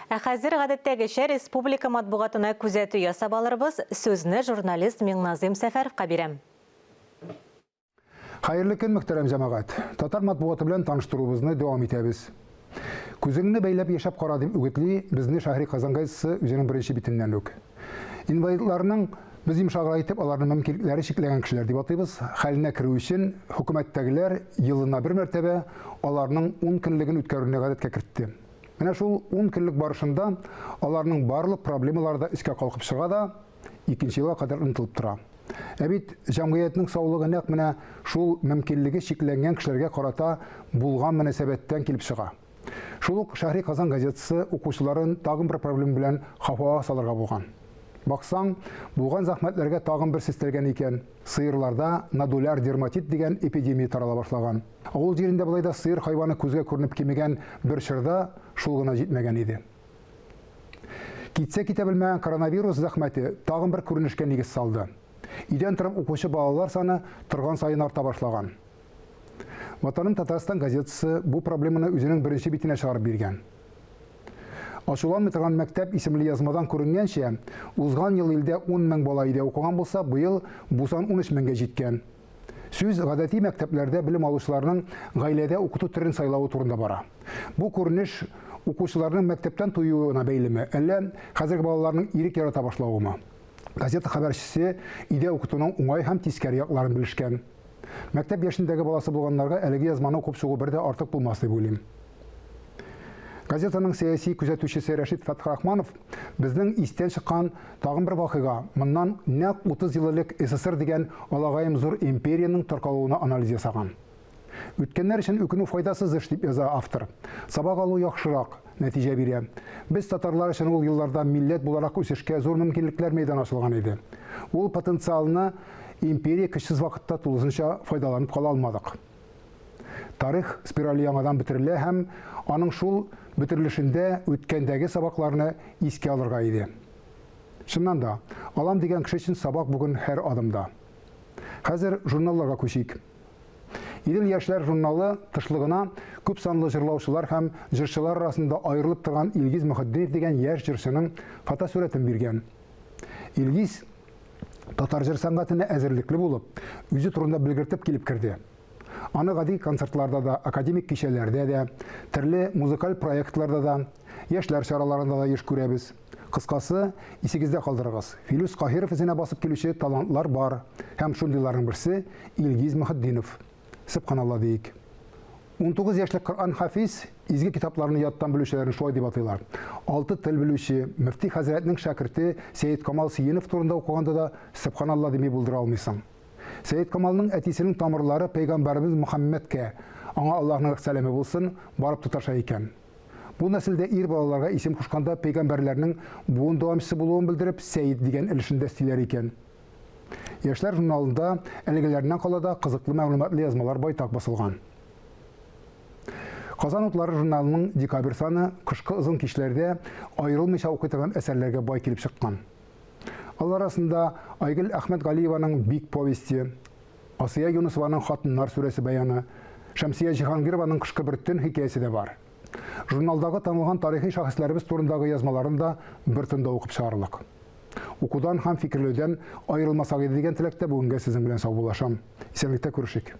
Ә хәзер гадәттәгечә республика матбугатына күзәтү ясап алырбыз, сүзне журналист Миңназыйм Сәфәровка бирәм. Хәерле көн, мөхтәрәм җәмәгать! Татар матбугаты белән таныштыруыбызны дәвам итәбез. Күзеңне бәйләп яшәп кара, дип үгетли безне Шәһри Казан газетасы үзенең беренче битеннән үк. Инвалидларның, без йомшаграк итеп аларны мөмкинлекләре чикләнгән кешеләр дип атыйбыз, хәленә керү өчен хөкүмәттәгеләр елына бер мәртәбә аларның ун көнлеген үткәрүне гадәткә кертте. Менә шул ун көнлек барышында аларның барлык проблемалары да өскә калкып чыга да, икенче елга кадәр онытылып тора. Ә бит җәмгыятьнең саулыгы нәкъ менә шул мөмкинлеге чикләнгән кешеләргә карата булган мөнәсәбәттән килеп чыга. Шул ук Шәһри Казан газетасы укучыларын тагын бер проблема белән хафага салырга булган. Баксаң, булган зәхмәтләргә тагын берсе өстәлгән икән, сыерларда нодуляр дерматит дигән эпидемия тарала башлаган. Авыл җирендә болай да сыер хайваны күзгә күренеп кимегән бер чорда шул гына җитмәгән иде. Китсә китә белмәгән коронавирус зәхмәте тагын бер күренешкә нигез салды. Өйдән торып укучы балалар саны торган саен арта башлаган. Ватаным Татарстан газетасы бу проблеманы үзенең беренче битенә чыгарып биргән. Ачуланмый торган мәктәп исемле язмадан күренгәнчә, узган ел илдә 10 мең бала өйдә укыган булса, быел бу сан 13 меңгә җиткән. Сүз гадәти мәктәпләрдә белем алучыларның гаиләдә укыту төрен сайлавы турында бара. Бу күренеш укучыларның мәктәптән туюына бәйлеме, әллә хәзерге балаларның ирек ярата башлавымы? Газета хәбәрчесе өйдә укытуның уңай һәм тискәре якларын белешкән. Мәктәп яшендәге баласы булганнарга әлеге язманы укып чыгу бер дә артык булмас дип уйлыйм. Газетаның сәяси күзәтүчесе Рәшит Фәтхрахманов безнең истән чыккан тагын бер вакыйга, моннан нәкъ 30 ел элек СССР дигән алагаем зур империянең таркалуына анализ ясаган. Үткәннәр өчен үкенү файдасыз эш, дип яза автор. Сабак алу яхшырак нәтиҗә бирә. Без татарлар өчен ул елларда милләт буларак үсешкә зур мөмкинлекләр мәйданы ачылган иде. Ул потенциалны империя көчсез вакытта тулысынча файдаланып кала алмадык. Тарих спирале яңадан бөтерелә һәм аның шул бөтерелешендә үткәндәге сабакларны искә алырга иде. Чыннан да, алам дигән кеше өчен сабак бүген һәр адымда. Хәзер журналларга күчик. Идел яшьләр журналы тышлыгына күп санлы җырлаучылар һәм җырчылар арасында аерылып торган Илгиз Мөхетдинов дигән яшь җырчының фотосурәтен биргән. Илгиз татар җыр сәнгатенә әзерлекле булып, үзе турында белгертеп килеп керде. Аны гади концертларда да, академик кичәләрдә дә, төрле музыкаль проектларда да, яшьләр чараларында да еш күрәбез. Кыскасы, исегездә калдырыгыз, Филүс Каһиров эзенә басып килүче талантлар бар һәм шундыйларның берсе, Илгиз Мөхетдинов. Сөбханалла диик. 19 яшьлек Коръән хафиз, изге китапларны яттан белүчеләрне шулай дип атыйлар. Алты тел белүче, мөфти хәзрәтнең шәкерте Сәет Камал Сиенов турында укыганда да сөбханалла дими булдыра алмыйсың. Сәет Камалның әтисенең тамырлары пәйгамбәребез Мөхәммәдкә, аңа Аллаһның сәламе булсын, барып тоташа икән. Бу нәселдә ир балаларга исем кушканда пәйгамбәрләрнең буын дәвамчысы булуын белдереп Сәет дигән өлешен дә өстиләр икән. Яшьләр журналында әлегеләреннән кала да кызыклы мәгълүматлы язмалар байтак басылган. Казан утлары журналының декабрь саны кышкы озын кичләрдә аерылмыйча укый торган әсәрләргә бай килеп чыккан. Алар арасында Айгөл Әхмәтгалиеваның Бик повесте, Асия Юнысованың Хатыннар сүрәсе бәяны, Шәмсия Җиһангированың Кышкы бер төн хикәясе дә бар. Журналдагы танылган тарихи шәхесләребез турындагы язмаларын да бер тында укып чыгарлык. Укудан һәм фикерләүдән аерылмасак иде дигән теләктә бүгенгә сезнең белән саубуллашам. Исәнлектә күрешик.